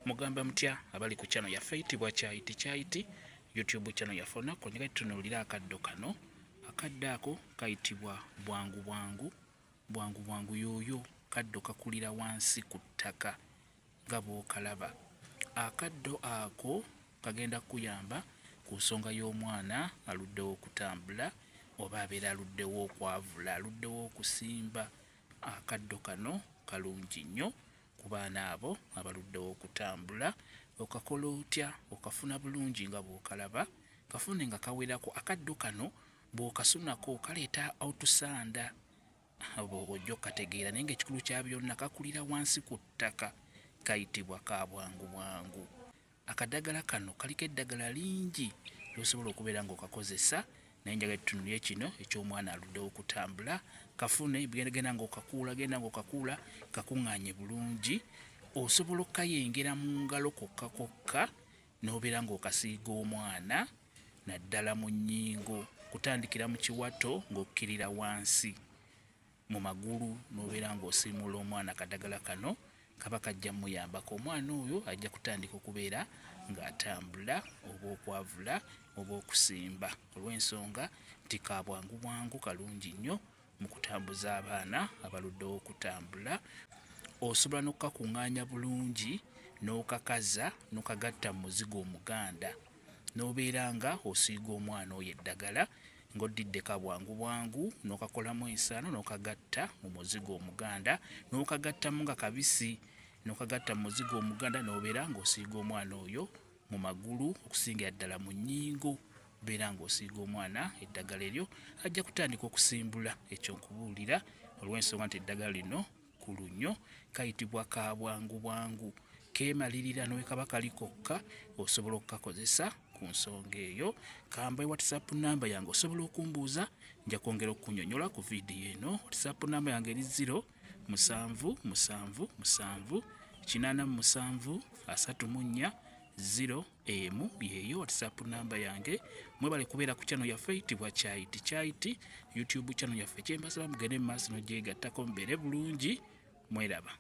Mugamba mutya abali ku channel yaffe eyitibwa Kyayiti Kyayiti YouTube channel yaffe. Olunaku lwo njagala tutunuulire akaddo kano. Akaddo ako kayitibwa bwangu bwangu, bwangu bwangu yooyo kaddo kakulira wansi ku ttaka nga bw'okalaba. Akaddo ako kagenda kkuyamba ku nsonga y'omwana aluddewo okutambula oba abeera aluddewo okwavula, aluddewo okusimba. Akaddo kano kalungi nnyo ku baana abo abaluddewo okutambula. Okakola otya? Okafuna bulungi nga bw'okalaba, kafune nga kawerako. Akaddo kano bw'okasunako kaleeta otusanda ojja okkategeera, naye ng'ekikulu kya byonna kakulira wansi ku ttaka, kayitibwa ka bwangu bwangu. Akadagala kano kaliko eddagala lingi ly'osobola okubeera ng'okakozesa, naye njagala tutunuulire kino eky'omwana aluddewo okutambula. Kafune, genda ng'okakuula, genda ng'okakuula, kakuŋŋaanye bulungi. Osobola okkayengera mu ngalo kokka kokka n'obeera ng'okasiiga omwana naddala mu nnyingo, kutandikira mu kiwato ng'okkirira wansi mu magulu n'obeera ng'osiimuula omwana. Akadagala kano kaba kajja mmuyambako, omwana oyo ajja kutandika okubeera ng'atambula oba okwavula oba okusimba, olw'ensonga nti ka bwangu bwangu kalungi nnyo mu kutambuza abaana abaluddewo okutambula. Osobola n'okkakuŋŋaanya bulungi n'okakaza n'okagatta mu muzigo omuganda n'obeera nga osiiga omwana oyo eddagala ng'odidde ka bwangu bwangu, n'okakolamu ensaano n'okagatta mu muzigo omuganda, n'okagattamu nga kabisi, n'okagatta mu muzigo omuganda n'obeera ng'osiiga omwana oyo mu magulu, okusingira ddala mu nnyingo. Beera ng'osiiga omwana eddagala eryo, ajja kutandika okusimbula. Ekyo nkubuulira olw'ensonga nti eddagala lino kkulu nnyo, kayitibwa ka bwangu bwangu, keemalirira ne kaba kali kokka osobola okkakozesa ku nsonga eyo. Kambawe WhatsApp namba yange, osobola okumbuuza, nja kwongera okukunnyonnyola ku vidiyo eno. WhatsApp namba yange eri 0 7 7 7 87 34 0 emu, yeeyo WhatsApp namba yange. Mwebale kubeera ku channel yaffe eyitibwa Kyayiti Kyayiti YouTube channel yaffe. Kyembasaba mugende mu maaso n'ogyegattako, mubeere bulungi, mweraba.